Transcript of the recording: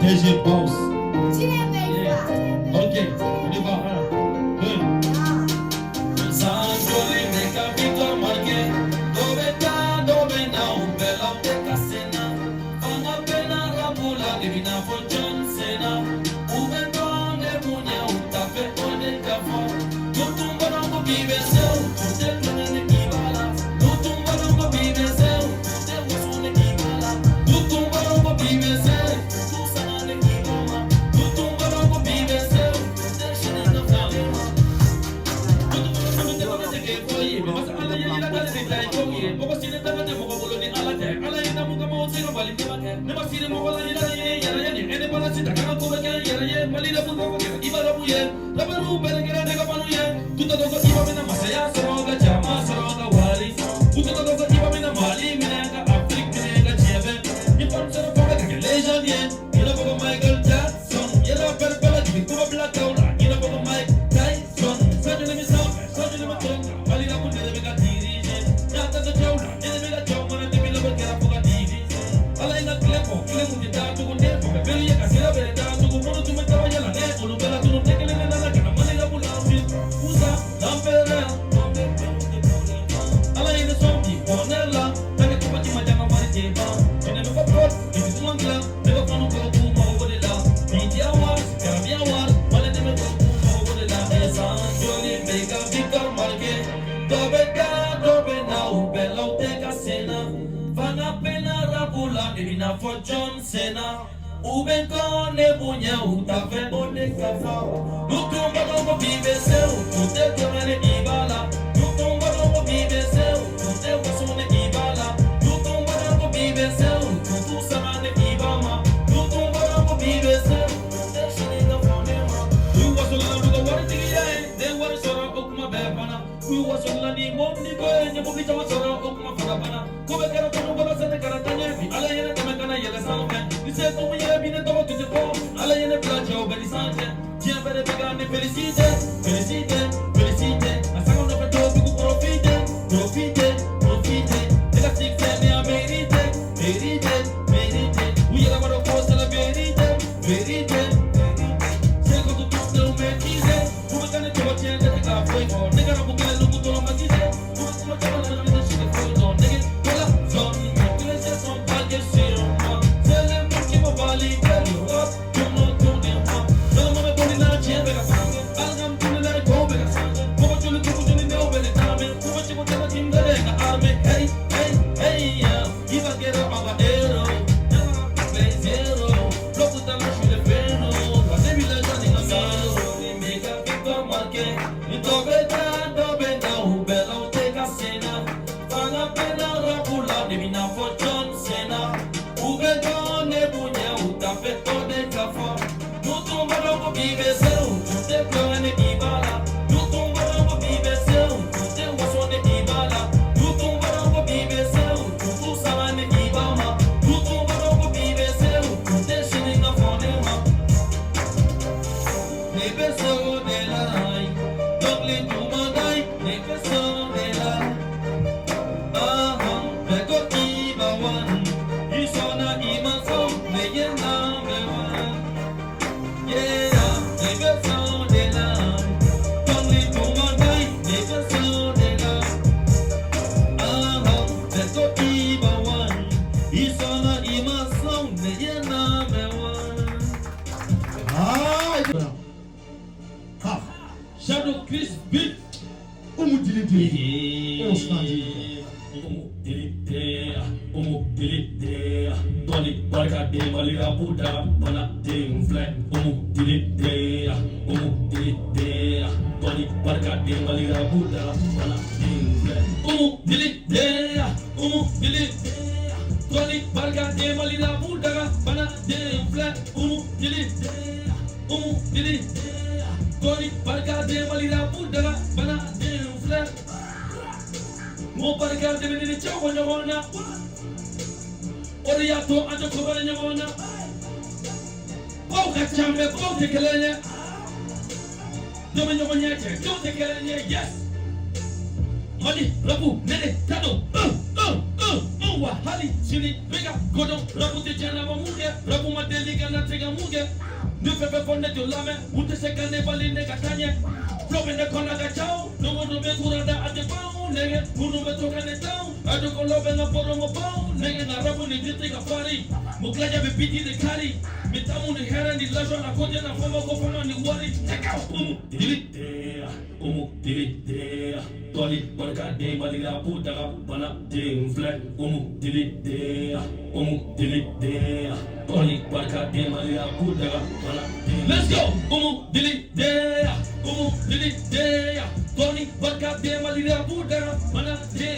DG Boss. Ok, on y va. 1, 2. San joli bɛ ka victoire marqué. Dɔ bɛ taa, dɔ bɛ na, u bɛɛ la u tɛ ka sen na. Fanga bɛ na rap la, de b'i n'a fɔ John Cena. U bɛ dɔn ne bonya, u t'a fɛ o de ka fɔ. N'u tun b'a dɔn ko bi bɛ se, u tun tɛ tulonkɛ ni Iba la. N'u tun b'a dɔn ko bi bɛ se, u tun tɛ waso ni Iba la. N'u tun b'a dɔn ko bi bɛ se, u tun sanga ni Iba ma. N'u tun b'a dɔn ko bi bɛ se, u tun tɛ sini ka fila ne ma. Ne ma siri mɔgɔ la yira ye yɛrɛ ye nin indépendance ta kan ko bɛ kɛ yɛrɛ ye Mali la ko kɛra Iba rap ye rappeurw bɛɛ kɛra ne ka fanu ye tutɔ dɔ ko Iba bɛna masaya sɔrɔ ka jama sɔrɔ ka wari tutɔ dɔ ko Iba bɛna Mali minɛ ka Afrique minɛ ka diɲɛ bɛɛ ni fan sɔrɔ fo ka kɛ légende ye i n'a fɔ ko Michael Jackson ye rappeur bɛɛ lajigin kuma bila kaw la i n'a fɔ ko Mike Tyson Sadio mi sanfɛ Sadio mi tɔn kan Mali la ko ne de bɛ ka diriger n y'a ta cɛw la ne de bɛ ka cɛw mana depuis labɔ kɛra fo ka diviser Ala ye n ka tile bɔ tile kun tɛ taa tugun ne fɔ bɛ bere ye ka sira bɛrɛ taa tugun minnu tun bɛ taba yala ne olu bɛɛ la tunu ne kelen de nana ka na Mali rap lancer Musa l'empereur. Ala ye ne sɔn bi bonheur la tanke tɔgɔ ma jama wari tɛ ban je ne me pas pot ni tɛ duman dilan ne ka fanu ko k'u mago b'o de la Midi wari Garabiya wari Mali dɛmɛ ko k'u mago b'o de la ɛ san joli bɛ ka victoire marqué dɔ bɛ taa dɔ bɛ na u bɛɛ la u tɛ ka sen na fanga bɛ na rap la de b'i n'a fɔ John Cena u bɛ n kɔ ne bonya u t'a fɛ o de ka fɔ n'u tun b'a dɔn ko bi bɛ se u tun tɛ tulonkɛ ni Iba la n'u tun b'a dɔn ko bi bɛ se u tun tɛ waso ni Iba la n'u tun b'a dɔn ko bi bɛ se u tun t'u sanga ni Iba ma n'u tun b'a dɔn ko bi bɛ se u tun tɛ sini ka fɔ ne ma u wasola n'u ka waritigiya ye ne wari sɔrɔ o kuma bɛɛ banna u wasola ni mobili ko ye n ye mobili caman sɔrɔ o kuma fana banna ko bɛɛ kɛra kɔnɔ bɔra sɛnɛ kɛra taa ɲɛ bi Ala ye ne dɛmɛ ka na yɛlɛ sanfɛ ni se tun ye bi ne tɔgɔ tun tɛ fɔ Ala ye ne bila cɛw bɛɛ ni san cɛ diɲɛ bɛɛ de bɛ ka ne félicité félicité félicité a sago nɔfɛ dɔw bɛ k'u profiter profiter profiter ne ka succès ne y'a mérité mérité mérité u yɛrɛ b'a dɔn ko c'est la vérité vérité vérité c'est que tout est maîtrisé u bɛ ka ne tɔgɔ tiɲɛ ne tɛ k'a foyi fɔ ne ka rap kelen n'u traumatisé u bɛ kuma caman na ne tɛ si tɛ foyi dɔn nege ko la zone tous les yeux sont braqués sur moi. C'est le monde qui m'a validé, le rap tourne autour de moi. Seulement bɛ boli la diɲɛ bɛ ka sange alhamdulilayi ko bɛ ka sange mɔgɔ joli dugu joli ne bɛ ne taamɛ kuma cogo tɛ ka kin dɛ ka armée hey hey hey yeah Iba kɛra aw ka héros ne ka zéro bloc ta la je suis le phénomène wa ne b'i la jɔn ni ka zéro ni bɛ ka victoire marqué ni dɔ bɛ taa dɔ bɛ na u bɛɛ la u tɛ ka sen na fanga bɛ na rap la de b'i n'a fɔ John Cena u bɛ dɔn ne bonya u t'a fɛ o de ka fɔ n'u tun b'a dɔn ko bi bɛ se u tun tɛ tulonkɛ ni Iba la n'u tun b'a dɔn ko bi bɛ se u tun tɛ waso ni Iba la n'u tun b'a dɔn ko bi bɛ se u tun t'u sanga ni Iba ma n'u tun b'a dɔn ko bi bɛ se u tun tɛ sini ka fɔ ne ma ne bɛ se o de la dɔnkili duman da ye ne bɛ se o de la ah bɛɛ ko Iba One i sɔnna i ma sɔn ne ye number one yeah ne bɛ se o de la dɔnkili duman da ye ne bɛ se o de la ah bɛɛ ko Iba One i sɔnna i ma sɔn ne ye number one. Ah, ha. Shadow Chris Beat. Umu Dilite. Osman. Umu Dilite, Umu Dilite, Dɔnni barika den Mali rap da bana den filɛ. Umu Dilite, Umu Dilite, Dɔnni barika den Mali rap da bana den filɛ. Umu Dilite, Umu Dilite, Dɔnni barika den Mali rap da bana den filɛ. Umu Dilite, Umu Dilite, Dɔnni barika den Mali rap da bana den filɛ. Mo barika de bɛ ni cɛw bɔ ɲɔgɔn na o de y'a to an tɛ ko bɛrɛ ɲɔgɔn na kow ka ca mɛ kow tɛ kelen ye dɔ bɛ ɲɔgɔn ɲɛ cɛ dɔw tɛ kelen ye yes Mali rap ne de ta don un un un un. Wa hali sini bɛ ka kodɔn, rap tɛ diɲɛlabɔ mun kɛ, rap ma deli ka na tigɛ mun kɛ. Ne fɛn fɛn fɔ, ne t'o lamɛn, u tɛ se ka ne bali ne ka taa ɲɛ. Flow bɛ ne kɔnɔ ka ca o, don o don bɛ kura da, a tɛ ban o. Nɛgɛ minnu bɛ to ka ne tan, a dɔgɔlɔ bɛ n ka bɔrɔngɔ ban. Nɛgɛ nka rap nin tɛ ka farin, mo kilaja bɛ biti de kari. N bɛ taa mun ni hɛrɛ ni lajoie na ko tɛ na fɔ ma ko fama ni wari. Check out. Umu dili de, umu dili de, tɔli barika den, Mali rap daga bana den filɛ. Umu dili de, umu dili de, tɔli barika den, Mali rap daga bana den. Let's go. Umu dili de, umu dili de, tɔli barika den, Mali rap daga bana den.